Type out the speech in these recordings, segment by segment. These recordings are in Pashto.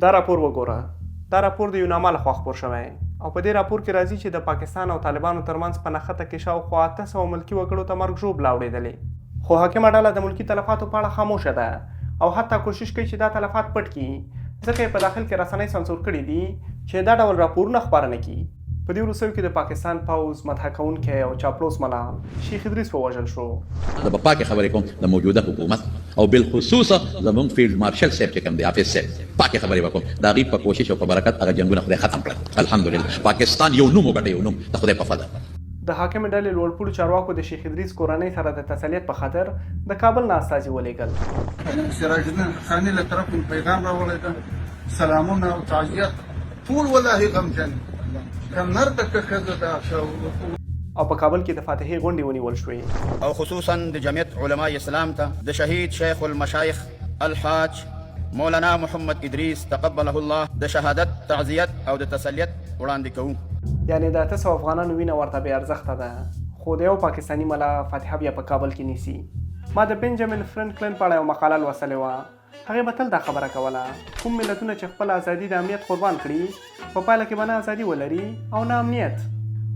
دا راپور وګوره. دا راپور د یوناما لخوا خپور شوی او په دې راپور کې راځي چې د پاکستان او طالبانو ترمنځ په نښته کې شاوخوا 800 ملکي وګړو ته مرګ ژوبله اوړېدلې. خو حاکمه ډله د ملکي تلفاتو په اړه خاموشه ده او حتی کوشش کوي چې دا تلفات پټ کړي، ځکه یې په داخل کې رسنۍ سانسور کړې دي چې دا ډول راپورونه خپاره نه کړي. په دې وروستیو کې د پاکستان پوځ مدح کوونکی او چاپلوس ملا شیخ ادریس ووژل شو. زه به پاکې خبرې کوم د موجوده حکومت او بالخصوص زمونږ فیلډ مارشل صاحب چې کوم دی حافظ صاحب پاکې خبرې به کوم د هغوی په کوشش او په برکت هغه جنګونه خدای ختم کړل الحمدلله پاکستان یو نوم وګټه یو نوم د خدای په فضل. د حاکمې ډلې لوړپوړو چارواکو د شیخ ادریس کورنۍ سره د تسلیت په خاطر د کابل نه استازي ولېږل. سراج الدین حقاني له طرف مې پیغام راوړی ده سلامونه او تعزیت ټول والله غمجن که نر ده که ښځه ده که. او په کابل کې د فاتحې غونډې ونیول شوې. او خصوصاً د جمعیت علماء اسلام ته د شهید شیخ المشایخ الحاج مولانا محمد ادریس تقبله الله د شهادت تعزیت او د تسلیت وړاندې کوو. یعنې د 800 افغانانو وینه ورته بې ارزښته ده، خو د یو پاکستاني ملا فاتحه بیا په کابل کې نیسي. ما د بنجامین فرنکلن په اړه یوه مقاله لوستلې وه، هغې به تل دا خبره کوله، کوم ملتونه چې خپله ازادي د امنیت قربان کړي، په پایله کې به نه ازادي ولري او نه امنیت.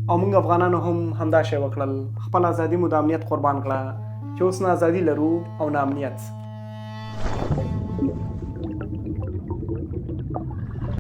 او موږ افغانانو هم همدا شی وکړل، خپله ازادي مو د امنیت قربان کړه، چې اوس نه ازادي لرو او نه امنیت.